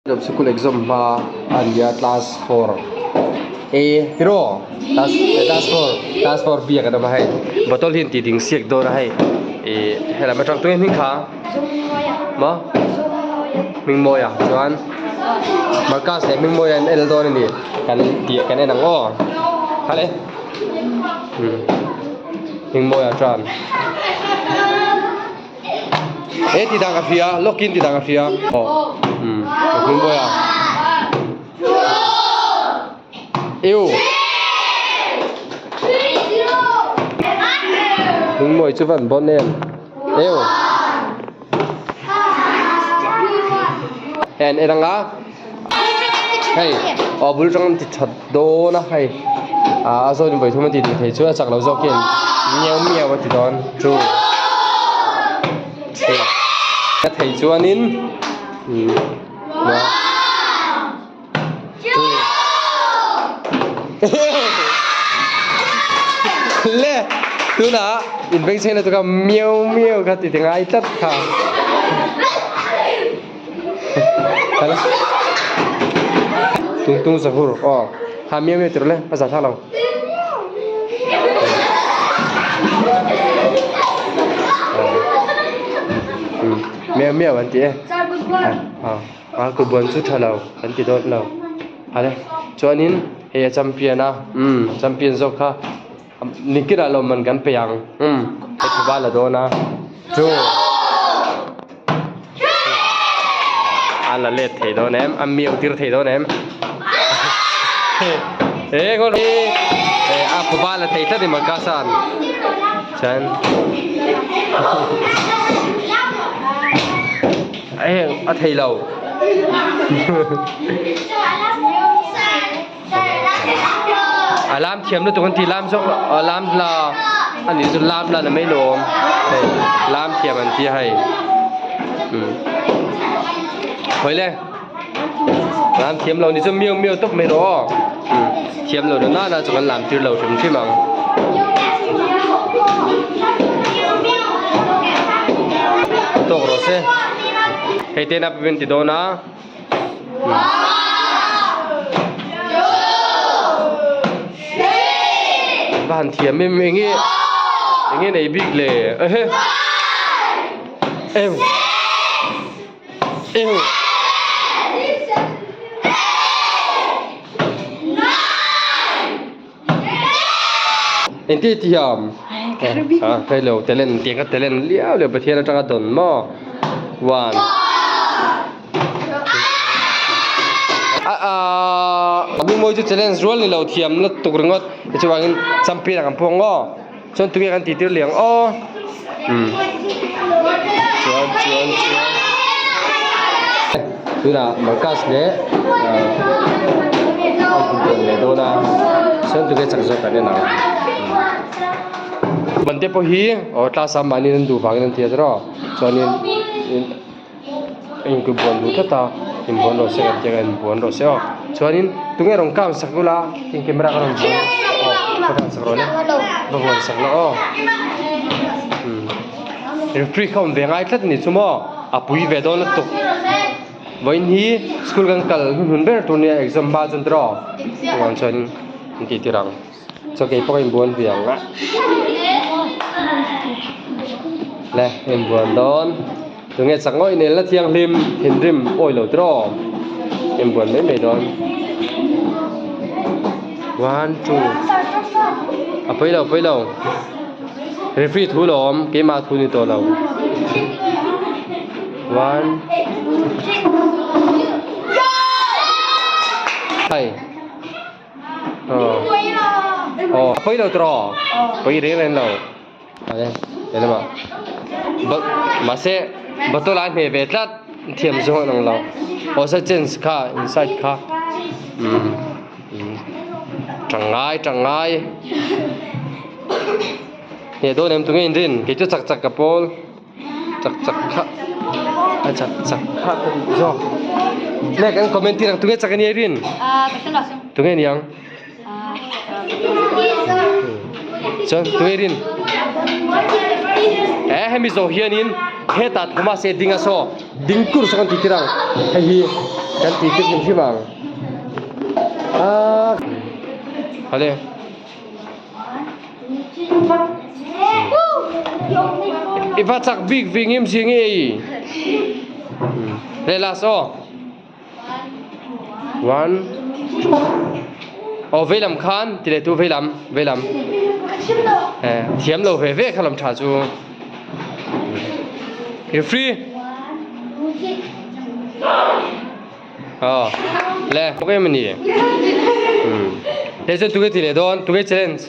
Sikul exam hma a ni a class 4 A tiraw class class 4 class 4 B ah kan awm a hei bottle hi an tih ding siak dawn a hei ih helam atang tunge hming kha maw Hmingmawia chuan Marcus leh Hmingmawia an el dawn a ni kan tih kan en ang aw hale Hmingmawia chuan. He ti dang ka hria lawkin ti dang ka hria aw umm ka hming mawi a eu hming mawi chu van bawn em eu hei an en ang a hei aw bul tang an ti that dawn a hei ah a zawn in vawithum an ti tih thei chu a chak lo zawk hian miau miau a ti dawn chu a thei chuanin le tunah inbengchheng na tuka miau miau kha ti ti ngai tlat kha. Tung tung zahur aw ha miau miau tirh le a za thlak lo miau miau an ti e a kut buan chu tha lo an ti dawt lo hale chuanin hei a champion a umm champion zawk kha nikinah lawmman kan pe ang umm heti val a dawn a chu. A la let thei dawn em a miau tir thei dawn em he ngaw hi a phuba la thei tlat i Marcus-a'n chuan heng a thei lo a lam thiam lutuk an ti lam zawk a lam la ani chu lam la na mai lawm hei lam thiam an tia hei umm hawi le lam thiam lo ni chu miau miau tawp mai rawh aw umm thiam lo na na chu kan lam tir lo hrim hrim ang. Tawk rawh se hei te na pawhin ti dawn a. Va han thiam em enge enge nei bik le ehe eu eu Engti thiam ah hei lo talent tiang kha talent liau liau Pathian atanga dawn maw one ah Hmingmawi chu challenge rual ni lo thiam na tuk ringawt chuvangin champion ah kan pawh ang aw chuan tunge kan tih tir leh ang aw umm chuan chuan chuan tunah Marcus leh ah a inbual leh dawn a chuan tunge chak zawk kan en ang ban te pawh hi aw class ah mahni an duh vangin an ti a tiraw chuanin Inbuan duh tlat a, inbuan rawh se kan tih ang inbuan rawh se aw. Chuanin tunge rawn kang sak ula tin camera ka rawn buan aw ka kang sak rawh le va buan sak la aw umm referee kha awm ve ngai tlat a ni chu maw a pui ve dawn lutuk vawiin hi school kan kal hnuhnun ber tur nia exam hma chuan tiraw chuvang chuanin an tih tir ang chaw kei pawh ka inbuan ve ang a le inbuan dawn. Tunge chak ngawih nel na thianghlim thinrim awi lo tiraw inbuan mai mai dawn one two a pawi lo pawi lo referee thu lo awm keimah thu ni tawh lo one hei aw aw a pawi lo tiraw pawi reng reng lo. Mahse bottle a hne ve tlat thiam zawng an ang lo aw sa chance kha inside kha umm tangai tangai hneh dawn em tunge inrin kei chu chak chak ka pawl chak chak kha a chak chak kha ka duh zawk nge kan comment tir ang tunge chak ania i rin tunge niang. Chuan tuirin he hemi zawh hianin hetah Thomas hi a ding a saw ding tur saw kan tih tir ang hei hi. Kan ti tir hrim hrim ang. Ah. Hale. I va chak bik vi ngim si nge ei. Le last aw. One. Aw veilam khan ti le tu veilam veilam. Eh thiam lo ve ve kha lam tha chu. Referee. Aw le okay mani. Le chu tuge ti le don tuge challenge.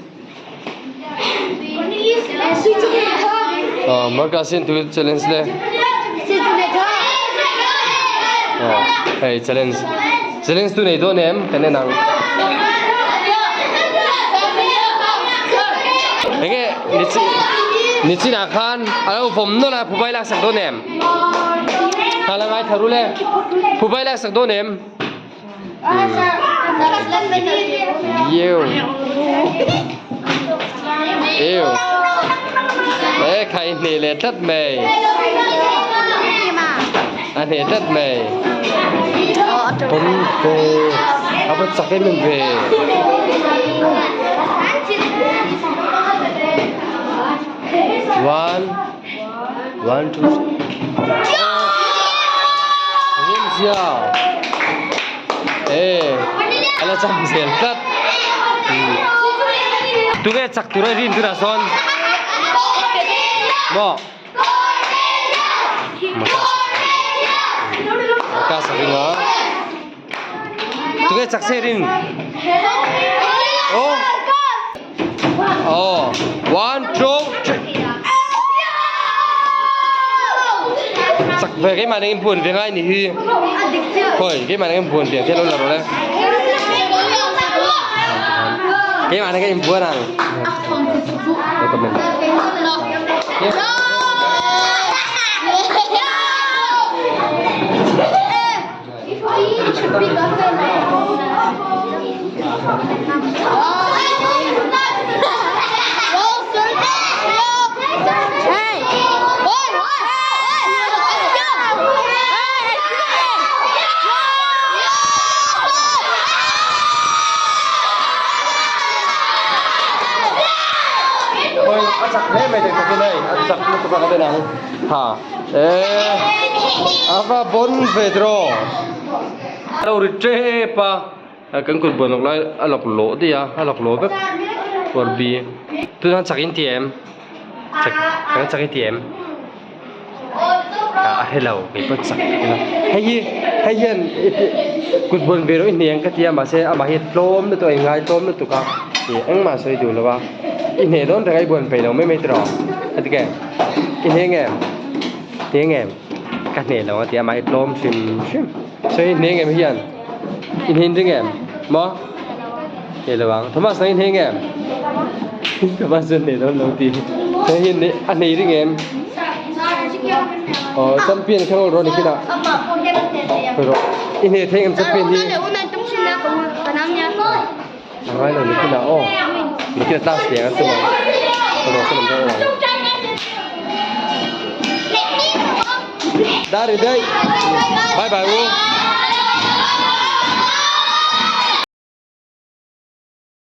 Aw Marcus in tuge challenge le. Aw hei challenge challenge tu nei dawn em kan en ang. Enge nichinah khan a lo vawm nawlh a phubai laksak dawn em? Hala ngai tha ru le. Phubai laksak dawn em? Yêu. Yêu. Ê khai hne leh tlat mai. A hne tlat mai. Pawm ve. A va chak em em ve. One. One, two, Rinzia. Ê, ala cham zel tlat. Tunge chak tur a rin tunah sawn. Maw? Maka sa ringa. Tunge chak se rin. Oh. Oh. One, two, three. Chak ve keimah ning in buan ve ngai ni hi. Khoi keimah ning in buan ve te lo la ro le. Keimah ning in buan ang. A chak hle mai takin hei a chak lutuk a ka den ang ha eh a va bon ve tiraw a lo ri tep a kan kut buan lawk lai a lawk lawh daih a a lawk lawh vek kawr bi tunah chak in ti em chak kan chak i ti em. A hre lo kei pawh chak ka ti lo hei hi hei hian kut buan ve rawh i hne ang ka ti a mahse amah hi tlawm lutuk a ingai tlawm lutuk a ih engmah a sawi duh lo a i hne dawn reng a i buan peih lo mai mai tiraw a ti ke i hne nge hne nge ka hne lo a ti a amah hi tlawm hrim hrim so i hne nge hian i hne in ring em maw hne lo ang Thomas nang i hne nge Thomas chu hne dawn lo ti hei hi a hnei ring em aw champion kha rawn ni khin ah i hne thei em champion hi a ngai lo ni khin ah aw ni khin ah class leng an tum ang rawh ka lam dawn ang Dari dai bye bye u.